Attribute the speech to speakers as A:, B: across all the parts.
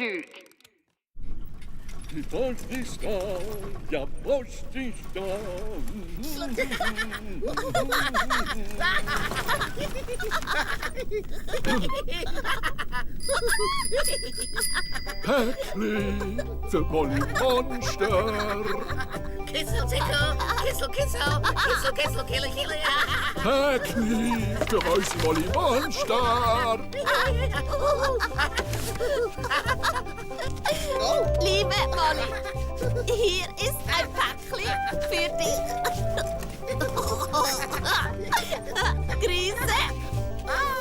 A: Zeug.
B: Die Post ist da, ja, Post ist da. Päckli für Molly Monster.
C: Kissel, Tickle, Kissel, Kissel, Kissel, Kissel, Kille, Kille, ja.
B: Päckli für uns Molly Monster.
D: Liebe Molly, hier ist ein Päckchen für dich. Grüße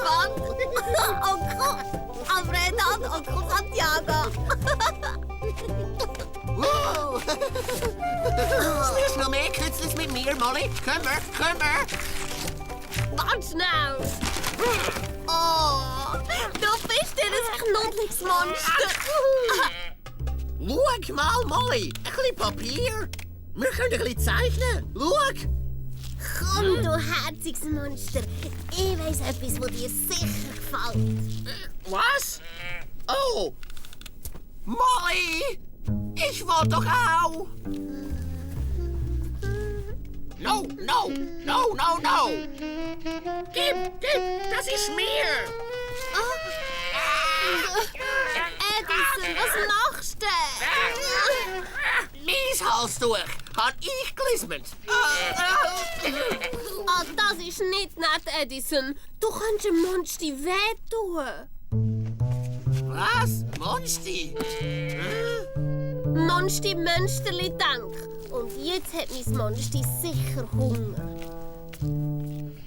D: von Onkel Alfredo und Onkel Santiago.
C: Spielst du noch mehr Kützlis mit mir, Molly? Komm wir.
D: Ganz schnell. Oh, du bist ja ein knuddeliges Monster.
C: Schau mal, Molly, ein bisschen Papier. Wir können ein bisschen zeichnen. Schau.
D: Komm, du herziges Monster. Ich weiss etwas, das dir sicher gefällt.
C: Was? Oh! Molly! Ich will doch auch! No! Gib! Das ist mir!
D: Edison, was machst du?
C: Mies Halstuch! Hab ich gelismet!
D: Oh, das ist nicht nett, Edison. Du kannst dem Monster wehtun.
C: Was? Monsti?
D: Monster Mönsterli denk. Und jetzt hat mein Monster sicher Hunger.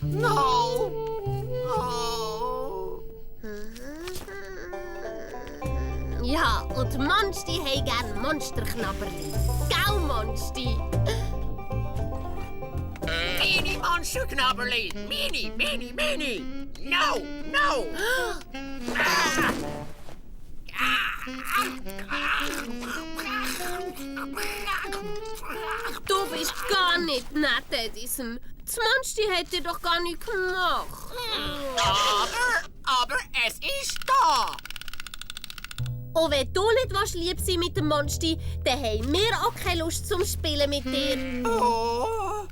C: No!
D: Ja, und Monster haben gern Monsterknabberli. Gell, Monster?
C: Mini Monsterknabberli! Mini! No!
D: Du bist gar nicht nett, Edison. Das Monster hat dir doch gar nichts gemacht.
C: Aber es ist da!
D: Und wenn du nicht lieb sein mit dem Monster, dann haben wir auch keine Lust zum Spielen mit dir.
C: Oh.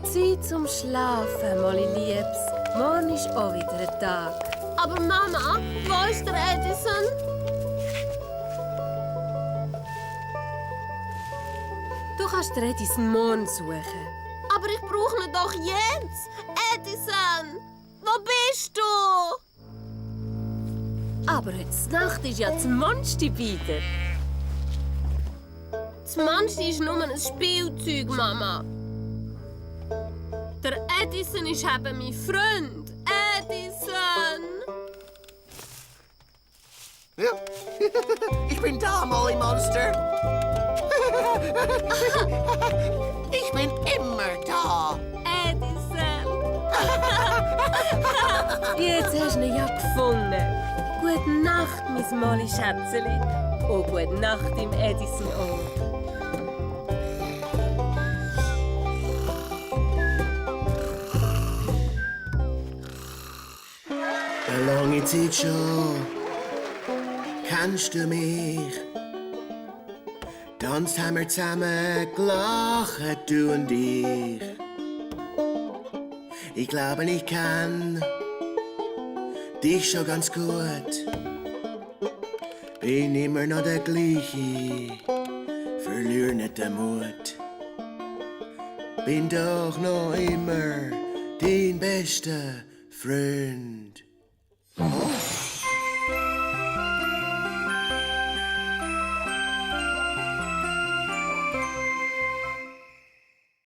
E: Zeit zum Schlafen, Molly Liebs. Morgen ist auch wieder ein Tag.
D: Aber Mama, wo ist der Edison?
E: Du kannst den Edison morgen suchen.
D: Aber ich brauche ihn doch jetzt. Edison, wo bist du?
E: Aber heute Nacht ist ja das Monster wieder.
D: Das Monster ist nur ein Spielzeug, Mama. Der Edison ist eben mein Freund. Edison!
C: Ja. Ich bin da, Molly Monster. Ich bin immer da.
D: Edison!
E: Jetzt hast du ihn ja gefunden. Gute Nacht, mein Molly Schätzeli. Und gute Nacht im Edison auch.
F: Eine lange Zeit schon kennst du mich. Tanzt haben wir zusammen gelacht, du und ich. Ich glaube, ich kenn dich schon ganz gut. Bin immer noch der gleiche, verlier nicht den Mut. Bin doch noch immer dein bester Freund.